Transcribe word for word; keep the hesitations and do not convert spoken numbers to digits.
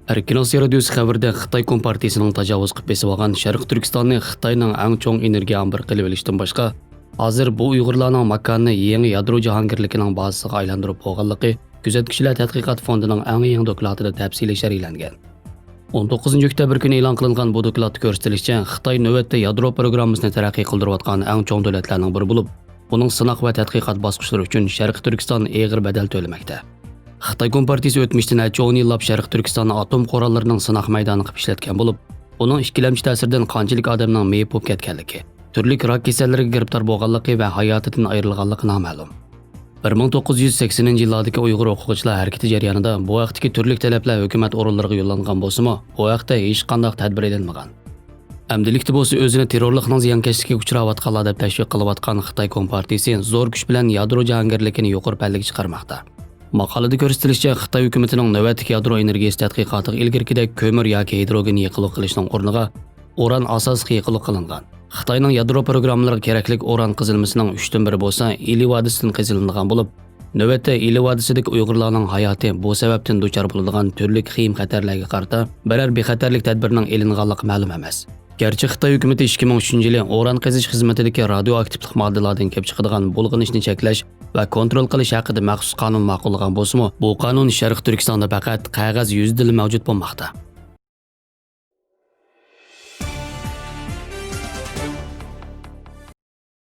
ئەركىن ئاسىيا رادىيوسى خەۋىرىدە خىتاي كومپارتىيىسىنىڭ تاجاۋۇز قىلىپ بېسىۋالغان شەرقىي تۈركىستاننى خىتاينىڭ ئەڭ چوڭ ئېنېرگىيە ئامبىرى قىلىۋېلىشتىن باشقا، ھازىر بۇ ئۇيغۇرلارنىڭ ماكانىنى يېڭى يادرو جاھانگىرلىكىنىڭ بازىسىغا ئايلاندۇرۇپ بولغانلىقى كۆزەتكۈچىلەر تەتقىقات فوندىنىڭ ئەڭ يېڭى دوكلاتىدا تەپسىلىي شەرھلەنگەن. ئون توققۇزىنچى ئۆكتەبىر كۈنى ئېلان قىلىنغان بۇ دوكلاتتا كۆرسىتىلىشىچە، خىتاي نۆۋەتتە يادرو پروگراممىسىنى تەرەققىي قىلدۇرۇۋاتقان ئەڭ چوڭ دۆلەتلەرنىڭ بىرى بولۇپ، ئۇنىڭ سىناق ۋە تەتقىقات باسقۇچلىرى ئۈچۈن شەرقىي تۈركىستان ئېغىر بەدەل تۆلىمەكتە. خىتاي كومپارتىيىسى ئۆتمۈشتە نەچچە ئون يىللاپ شەرقىي تۈركىستاننى ئاتوم قوراللىرىنىڭ سىناق مەيدانى قىلىپ ئىشلەتكەن بولۇپ، ئۇنىڭ ئىككىلەمچى تەسىرىدىن قانچىلىك ئادەمنىڭ مېيىپ بولۇپ كەتكەنلىكى، تۈرلۈك راك كېسەللىرىگە گىرىپتار بولغانلىقى ۋە ھاياتىدىن ئايرىلغانلىقى نامەلۇم. بىر مىڭ توققۇز يۈز سەكسىنىنچى يىللاردىكى ئۇيغۇر ئوقۇغۇچىلار ھەرىكىتى جەريانىدا بۇ ھەقتىكى تۈرلۈك تەلەپلەر ھۆكۈمەت ئورۇنلىرىغا يوللانغان بولسىمۇ، بۇ ھەقتە ھېچقانداق تەدبىر ئېلىنمىغان. ئەمدىلىكتە بولسا ئۆزىنى تېررورلۇقنىڭ زىيانكەشلىكىگە ئۇچراۋاتقانلار دەپ تەشۋىق قىلىۋاتقان خىتاي كومپارتىيىسى زور كۈچ بىلەن يادرو جاھانگىرلىكىنى يۇقىرى پەللىگە چىقارماقتا. ماقالىدە كۆرسىتىلىشىچە، خىتاي ھۆكۈمىتىنىڭ نۆۋەتتىكى يادرو ئېنېرگىيىسى تەتقىقاتىغا ئىلگىرىكىدەك كۆمۈر ياكى ھىدروگېن يېقىلغۇ قىلىشنىڭ ئورنىغا ئۇران ئاساسلىق يېقىلغۇ قىلىنغان. خىتاينىڭ يادرو پروگراممىلىرىغا كېرەكلىك ئۇران قېزىلمىسىنىڭ ئۈچتىن بىرى بولسا ئىلى ۋادىسىدىن قېزىلىنىدىغان بولۇپ، نۆۋەتتە ئىلى ۋادىسىدىكى ئۇيغۇرلارنىڭ ھاياتى بۇ سەۋەبتىن دۇچار بولىدىغان تۈرلۈك خېيىم خەتەرلەرگە قارىتا بىرەر بىخەتەرلىك تەدبىرىنىڭ ئېلىنغانلىقى مەلۇم ئەمەس. گەرچە خىتاي ھۆكۈمىتى ئىككى مىڭ ئۈچىنچى يىلى ئۇران قېزىش خىزمىتىدىكى رادىئوئاكتىپلىق ماددىلاردىن كېلىپ چىقىدىغان بۇلغىنىشنى چەكلەش ۋە كونترول قىلىش ھەققىدە مەخسۇس قانۇن ماقۇللىغان بولسىمۇ، بۇ قانۇن شەرقىي تۈركىستاندا پەقەت قەغەز يۈزىدىلا مەۋجۇت بولماقتا.